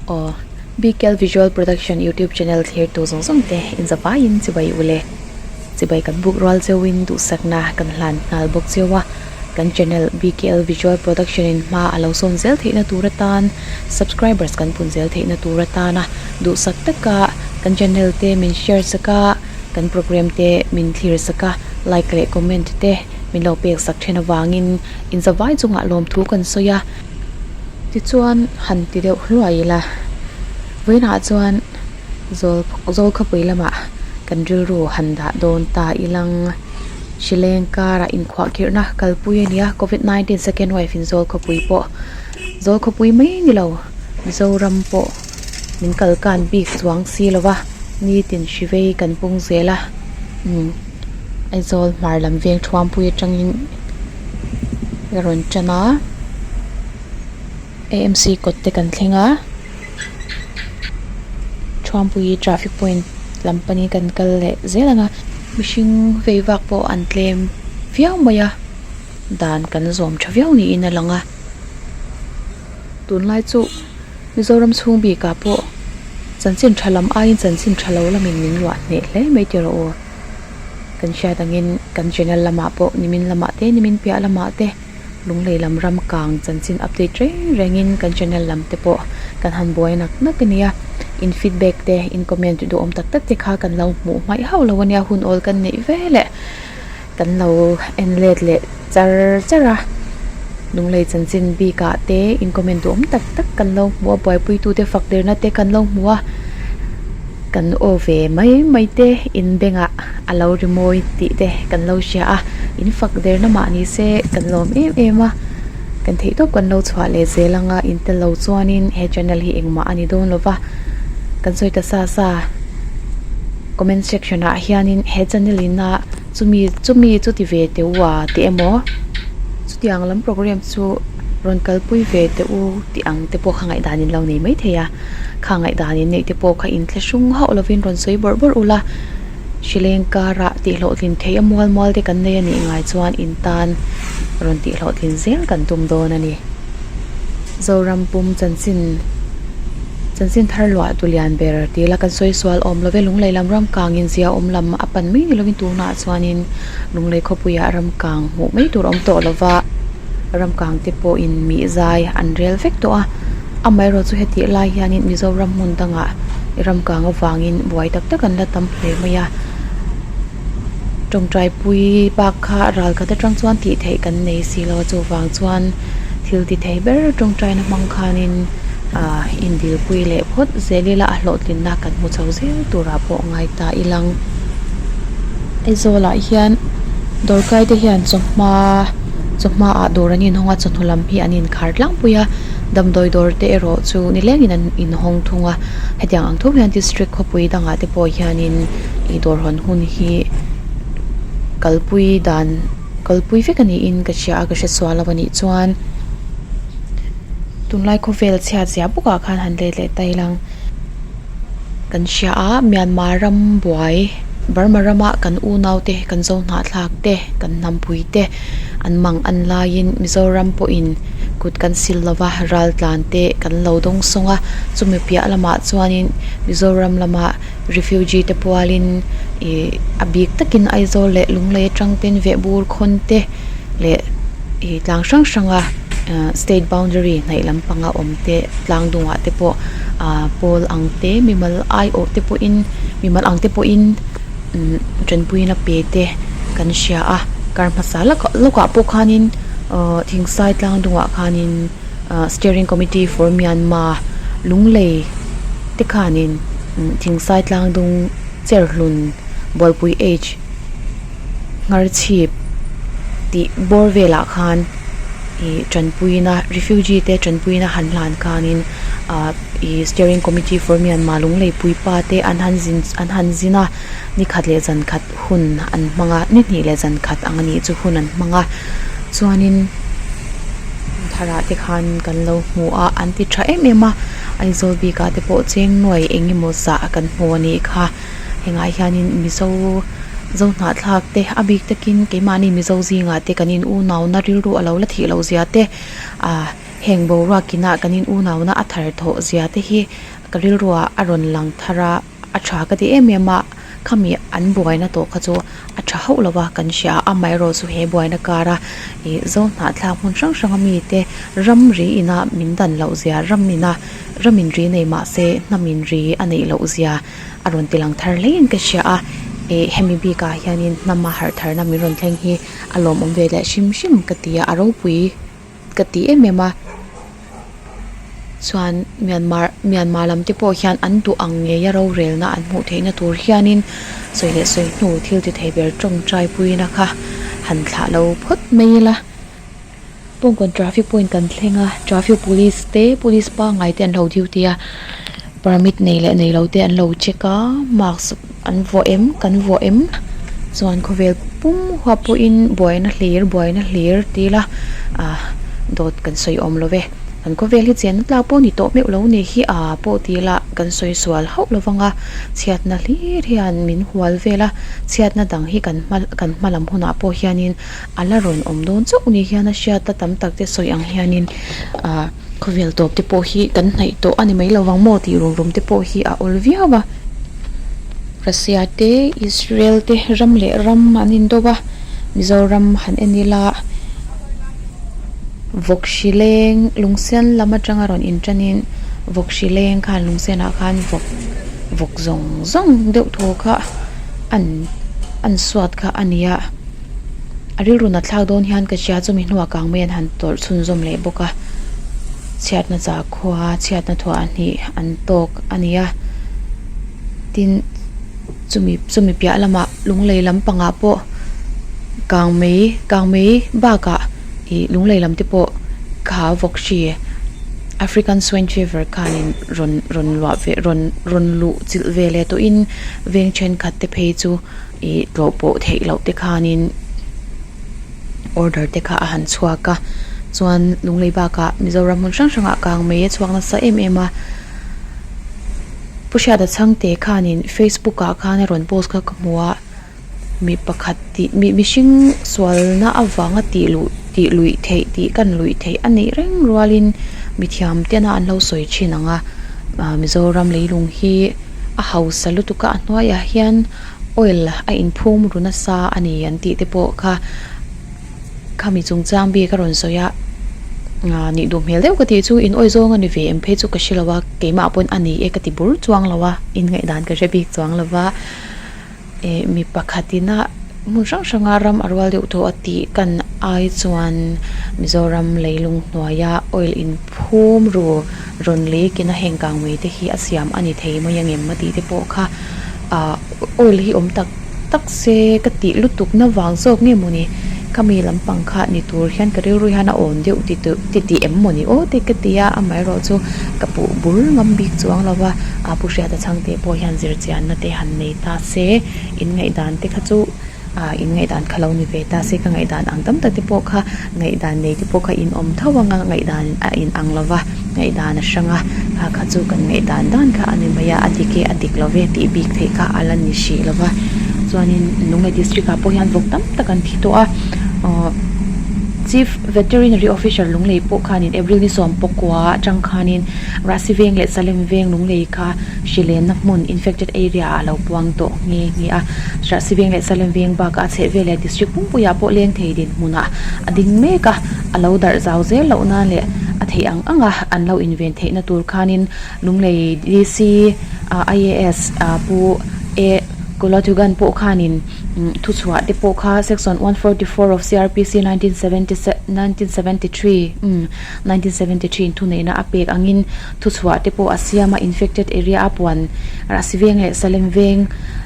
Aw BKL Visual Production YouTube channel thlirtu zawng zawng te inzavaiin chibai ule. Chibai kan buk rual cheuhin duhsakna kan hlan nghal bawk cheu a, kan channel BKL Visual Production in hma a lo sawn zel theihna tur atan subscribers kan pun zel theihna tur atana duhsak taka kan channel te min share sak a, kan program te min thlir sak a, like leh comment te min lo pek sak then avangin inzavai chungah lawmthu kan sawi a. Tichuan han ti deuh hluai ila, vawiinah chuan zawl zawl khawpui lamah kan rilru han dah dawn ta ilang hrileng karah inkhuahkhirhna kalpui a ni a, covid 19 second wave in zawl khawpui pawh zawl khawpui mai ni lo Mizoram pawh min kal kan bik chuang si lo va, nitin hri vei kan pung zel a umm Aizawl hmar lam veng thuampui atangin ka rawn tan a A M C kawt te kan thleng a thuampui traffic point lam panin kan kal leh zel ang a mihring vei vak pawh an tlem viau mai a dan kan zawm tha viau niin a lang a tunlai chu Mizoram chhung bikah pawh chanchin tha lam aiin chanchin tha lo lamin min luah hneh hle mai tih rawh u. Kan hriat angin kan channel lamah pawh nimin lamah te nimin piah lamah te lunglei lam ram kang chanchin update reng rengin kan channel lam te pawh kan han buai nak nak a nia. In feedback te in comment duhawm tak tak te kha kan lo hmuh hmaih hauh lo a nia hun awl kan neih veleh kan lo en let leh char char a. Lunglei chanchin bikah te in comment duhawm tak tak kan lo hmu a buaipuitute fak derna te kan lo hmu a. Kan aw ve mai mai te in bengah a lo ri mawi tih te kan lo hria a, in fak derna mah ni se kan lawm em em a, kan theih tawp kan lo chhuah leh zel anga in tel lo chuanin he channel hi engmah a ni dawn lo va, kan sawi ta sa sa comment section ah hianin he channel ina chumi chumi chu ti ve teh u a tih emaw chutiang lam program chu rawn kalpui ve teh u tih ang te pawh kha ngaihdan in lo nei maithei a. Kha ngaihdan in neih te pawh kha in thlahrung hauh lovin rawn sawi bawrh bawrh ula, hrileng karah tihhlawhtlin theih a mual mual te kan nei a nih ngai chuan in tan rawn tihhlawhtlin zel kan tum dawn a ni. Zoram pum chanchin chanchin thar luah tu lian ber tih la kan sawi sual awm love lunglei lam ram kang in zia awm lam a pan mai ni lovin tunah chuanin lunglei khawpuiah ram kang hmuh mai tur awm tawh lova ram kang te pawhin mih zai an rel vek tawh a. Amaherawhchu chu hetih lai hianin Mizoram hmun dangah ram kang avangin buai tak tak an la tam hle mai a, tawngtai pui bak kha ral khat atang chuan tih theih kan nei si lo a chuvang chuan thil ti thei ber tawngtaina hmang khanin ah indilpui leh phawt zel ila a hlawhtlinna kan hmu chho zel turah pawh ngai ta ilang. Aizawl ah hian dawrkai te hian chawhma chawhma ah dawr an inhawng a chawhnu lam hi an inkhar tlangpui a. Damdawi dawr te erawh chu nilengin an inhawng thung a, hetiang ang tho hian district khawpui dangah te pawh hianin ih dawr hawn hun hi kalpui dan kalpui vek a niin ka hria a ka hre sual lo a nih chuan tunlai khawvel chhiat zia bawkah khan han let leh ta ila kan hria a Myanmar ram buai Burma rama kan unau te kan zo hnahthlak te kan hnampui te an mang an laiin Mizoram pawhin kut kan sil lova ral tlan te kan lo dawng sawng a chumi piah lamah chuanin Mizoram lama refugee te pualin ih a bik takin Aizawl leh Lunglei atang ten vehbur khawn te leh ih tlang hrang hrang a ah state boundary hnaih lampanga awm te tlang dungah te pawh ah pawl ang te mimal aiawh te pawhin mimal ang te pawhin umm tanpuina pe te kan hria a kar hmasa lawkah lawkah pawh khanin ahh thingsai tlang dungah khanin ah steering committee for Myanmar lunglei te khanin umm thingsai tlang dung cherhlun bualpui h ngharchhip tih bawr velah khan ih tanpuina refugee te tanpuina han hlan khanin ah ih steering committee for Myanmar lunglei puipa te an han zin an han zin a ni khat leh zan khat hun an hmang a ni hnih leh zan khat ang a nih chu hun an hmang a chuanin tharah te khan kan lo hmu a an ti tha em em a Aizawl bikah te pawh cheng nuai eng emaw zah kan hmu a nih kha. Hengah hianin Mizo zo hnahthlak te a bik takin keimahni Mizo zingah te kan in unauna rilru a lo la thih loh zia te ah. Heng boruak ina kan in unauna a thar thawh zia te hi ka rilruah a rawn lang thar a, a tha ka ti em em a, khami an buaina tawh kha chu a tha hauh lo a kan hria a, amaherawh chu he buaina kara ih zo hnahthlak hmun hrang hrang a mite ramri ina min dan loh zia ram ina ram in ri nei mahse hnam in ri a neih loh zia a rawn ti lang thar hlein ka hria a, ih hemi bikah hianin hnama harh tharna min rawn thleng hi a lawmawm ve leh hrim hrim ka ti a, a ropui ka ti em em a chuan Myanmar Myanmar lam te pawh hian an duh ang ngeia rorelna an hmuh theihna tur hianin sawi leh sawi hnu thil ti thei ber tawngtai puina kha han thlah lo phawt mai ila. Bawngkawn traffic point kan thleng a traffic police te police pangngai te an lo duty a permit nei leh nei lo te an lo check a mask an vuah em kan vuah em chuan khawvel pum huap pawhin buaina hlir buaina hlir ti ila ah dawt kan sawi awm lo ve kan khawvel hi chenna tlak pawh ni tawh meuh lo ni hi a pawh ti ila kan sawi sual hauh lo vang a chhiatna hlir hian min hual vel a chhiatna dang hi kan hma kan hma lam hunah pawh hianin A la rawn awm dawn chauh ni hian a hriat a tam tak te sawi ang hianin ah khawvel tawp te pawh hi kan hnaih tawh a ni mai lo vang maw tih rum rum te pawh hi a awl viau a. Russia te Israel te ram leh ram an indo a Mizoram han en ila vawk hri leng lungsen lam atanga rawn intanin vawk hri leng khan lungsenah khan vawk vawk zawng zawng deuh thaw kha an an suat kha a ni a. A rilru nat thlak dawn hian ka hria chumi hnuah kang mai an han tawrh chhunzawm leh bawk a chhiatna zakhua chhiatna thuah hnih an tawk a ni a tin chumi chumi piah lamah lunglei lampangah pawh kang mai kang mai bakah ih lunglei lam te pawh kha vawk hri African swine fever khanin rawn rawn luah ve rawn rawn luh chilh ve leh tawhin veng thenkhat te phei chu. Ih tlawh pawh theih loh te khanin order te kha a han chhuak a chuan lunglei bakah Mizoram hmun hrang hrangah kang mai a chhuak nasa em em a Pu Hriata Chhangte khanin Facebook ah khan a rawn post kha ka hmu a mi pakhat tih mi mihring sualna avanga tih luh tih luih theih tih kan luih theih a nih reng rualin mithiam tena an lo sawi thin ang a ah Mizoram leilung hi a hausa lutuk a a hnuaiah hian oil a inphum ru nasa a ni an tih te pawh kha khami chungchang bik a rawn sawi a ah nih duh hmel deuh ka tih chu in awih zawng a ni ve em phei chu ka hre lo a keimah pawn a ni e ka ti bur chuang lo a in ngaihdan ka hre bik chuang lo va eh mi pakhat ina hmun hrang hranga ram a rual deuh tawh a tih kan ai chuan Mizoram leilung hnuaia oil inphum ru rawn lei kina heng kang mai te hi a siam a ni thei mai angem a tih te pawh kha ah oil hi awm tak tak se ka tih lutuk na vang zawk nge mawni khami lampang kha ni tur hian ka rilru hian a awn deuh ti tih ti tih em mawni aw te ka ti a amaherawh chu ka puh bur ngam bik chuang lo va a pu hriata chhangte pawh hian zirchianna te han nei ta se in ngaihdan te kha chu. Ah in ngaihdan kha lo ni ve ta se ka ngaihdan ang tam tak te pawh kha ngaihdan nei te pawh kha in awm tho ang a ngaihdan a in ang lo va ngaihdan a hrang a kha kha chu kan ngaihdan dan kha a ni mai a a dik e a dik lo ve tih bik theih kha a la ni hrih lo va chuanin Lunglei district ah pawh hian vawk tam tak an thi tawh a ahh Chief Veterinary Officer Lunglei pawh khanin April ni sawm pakua atang khanin Rahsi veng leh Salem veng Lunglei kha hrilenna hmun infected area ah a lo puang tawh nghe nghe a. Rahsi veng leh Salem veng bakah a chhehvel leh district pumpuiah pawh leng thei dinhmunah a ding mek a, a lo darh zau zel loh nan leh a theih ang anga an lo inven theihna tur khanin Lunglei DC IAS Pu A Kulathugan pawh khanin thuchhuah te pawh kha section 144 of CRPC 1973 1973 in thuneihna a pek angin thuchhuah te pawh a siam a, infected area a puan Rahsi veng leh Salem veng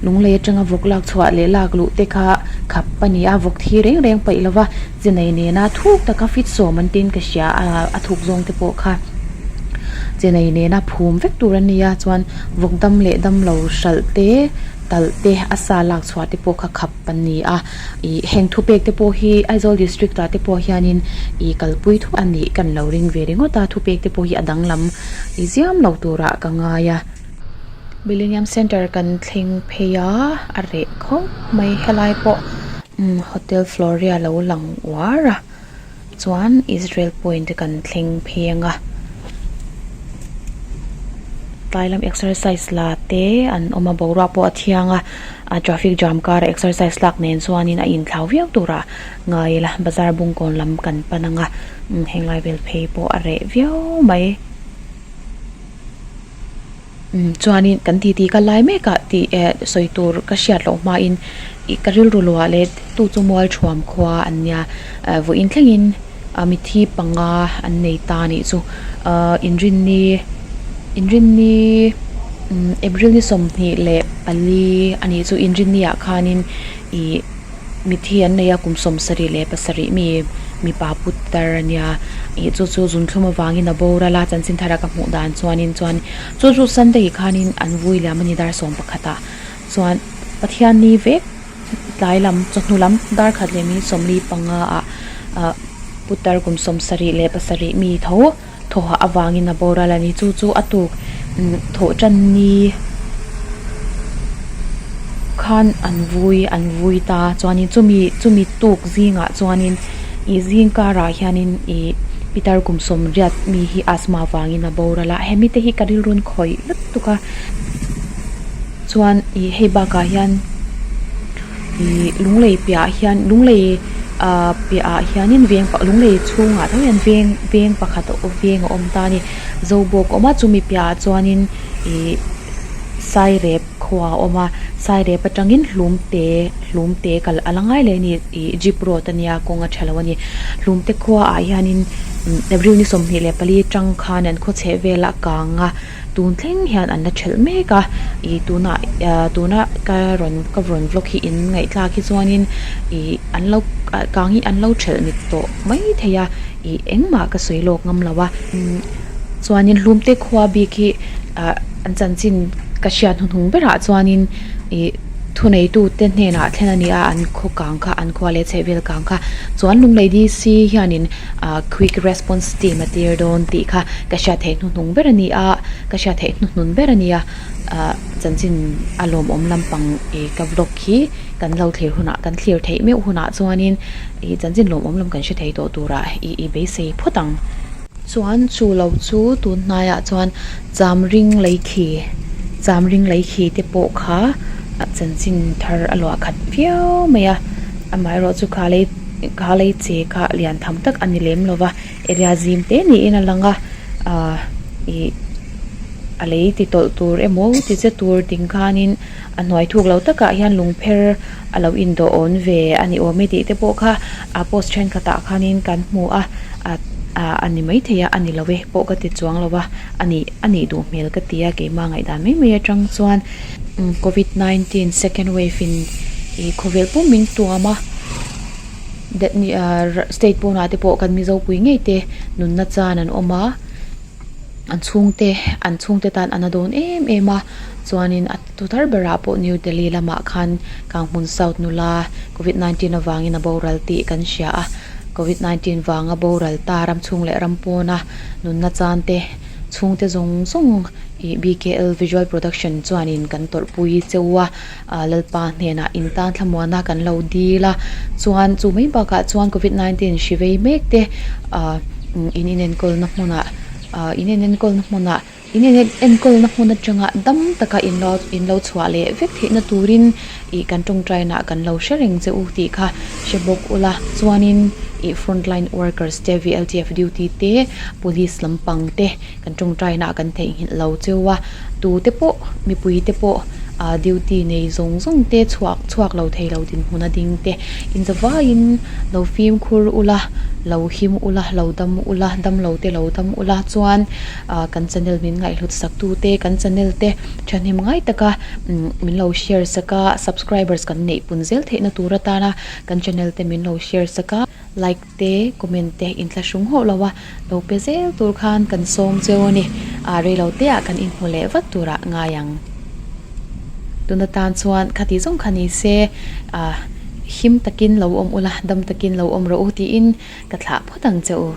Lunglei atanga vawk lak chhuah leh lak luh te kha khap a ni a, vawk thi reng reng paih lova chenei nena thuk taka fit sawm an tin ka hria a, a thuk zawng te pawh kha chenei nena phum vek tur a nia chuan vawk dam leh dam lo hralh te talh te a sa lak chhuah te pawh kha khap a ni a. Ih heng thupek te pawh hi Aizawl district ah te pawh hianin ih kalpui thup a nih kan lo ring ve ringawt a thupek te pawh hi a danglam ih ziam lo turah ka ngai a. Millennium Centre kan thleng phei a a reh khawp mai helai pawh umm Hotel Floria lo lang uar a. Chuan Israel point kan thleng phei ang a tlai lam exercise la te an awm a boruak pawh a thiang a a traffic jam kara exercise lak nen chuanin a inthlau viau turah ngai ila bazar bungkawn lam kan pan ang a henglai vel phei pawh a reh viau mai. Umm chuanin kan titi ka lai mek ah tih eh sawi tur ka hriat loh hmain ih ka rilru luah leh tu chu mual thuam khua an nia eh vawiin thlengin a mithi panga an nei ta anih chu ahh inrinni inrinni umm April ni 20 leh 4 anih chu inrinni ah khanin ih. Mithi an nei a, kum 77 mi mipa putar a nia. Ih chu chu zunthlum avangin a boral a, chanchin thara ka hmuh dan chuanin chuan chu chu Sunday khanin an vui liam a ni dar 11 ah chuan Pathianni vek tlai lam chawhnu lam dar khat leh minute 45 ah ah putar kum 77 mi tho thawhah avangin a boral a ni. Chu chu a tuk thawh tan ni khan an vui an vui ta chuanin chumi chumi tuk zingah chuanin ih zing karah hianin ih pitar kum 80 mi hi asthma vangin a boral a hemi te hi ka rilrun khawih lutuk a chuan ih hei bakah hian. Ih lunglei piahah hian lunglei ah piahah hianin veng lunglei chhungah tho hian veng veng pakhat a veng a awm ta a ni zobawk a awm a chumi piahah chuanin ih sairep khua a awm a sairep atangin hlum te hlum te kal a la ngai leh a ni ih jeep road a nia kawng a tha lo a ni hlum te khuaah hianin April ni 24 atang khan an khaw chheh velah kang a. Tun thleng hian an la thelh mek a, ih tunah ah tuna ka rawn ka rawn vlog hi in ngaihthlak hi chuanin ih an lo kang hi an lo thelh mit tawh mai thei a, ih engmah ka sawi lawk ngam lo a, chuanin hlumte khua bik hi ah an chanchin ka hriat hnuhnung berah chuanin ih. Thuneitute hnenah thlen a ni a, an khaw kang kha, an khua leh chhehvel kang kha chuan Lunglei DC hianin ah quick response team a tir dawn tih kha ka hriat theih hnuhnung ber a ni a, ka hriat theih hnuhnun ber a ni a, ah chanchin a lawmawm lampang ih ka vlog hi kan lo thlir hunah kan thlir theih meuh hunah chuanin ih chanchin lawmawm lam kan hre thei tawh turah ih i beisei phawt ang. Chuan chu lo chu tun hnaiah chuan Chamring lei khi Chamring lei khi te pawh kha chanchin thar a luah khat viau mai a, amaherawh chu kha lei kha lei che kha lian tham tak a ni lem lo va, area zim te niin a lang a, ah ih a lei ti tawlh tur emaw ti che tur ding khanin a hnuai thuk lo takah hian lungpher a lo indawh awn ve a ni awm e tih te pawh kha a post thenkhatah khanin kan hmu a ah a ni maithei a a ni lo e pawh ka ti chuang lo va a nih a nih duh hmel ka ti a keimah ngaihdan mai mai atang chuan covid 19 second wave in ih khawvel pum min tuam a state pawnah te pawh kan mizo pui ngei te nunna chan an awm a. An chhungte an chhungte tan a na dawn em em a chuanin a tu thar berah pawh New Delhi lamah khan Kanghmun South nula Covid 19 avangin a boral tih kan hria a Covid 19 vanga boral ta ram chhung leh ram pawna nunna chan te chhungte zawng zawng ih BKL Visual Production chuanin kan tawrhpui cheu a Lalpa hnenah in tan thlamuana kan lo dil a chuan chu mai bakah chuan Covid 19 hri vei mek te ah in inenkawlna hmunah ah in inenkawlna hmunah in inenkawlna hmun atanga dam taka in lo in lo chhuah leh vek theihna turin ih kan tawngtainaah kan lo hre reng che u tih kha hre bawk ula chuanin ih frontline workers te VLTF duty te police lampang te Kan tawngtainaah kan theihnghilh lo cheu a, tute pawh mipuite pawh ah duty nei zawng zawng te chhuak chhuak lo thei lo dinhmun a ding te inzavaiin lo fimkhur ula, lo him ula, lo dam ula, dam lo te lo dam ula chuan ah kan channel min ngaihhlut sak tu te kan channel te thahnem ngai taka min lo share sak a, subscribers kan neih pun zel theihna tur atana kan channel te min lo share sak a, like. Te comment te in thlahrung hauh lo a, lo pe zel tur khan kan sawm cheu a ni. Ah rei lo te ah kan inhmu leh vat turah ngai ang. Tuna tan chuan khati zawng kha ni se, ah him takin lo awm ula, dam takin lo awm rawh u tiin ka thlah phawt ang che u.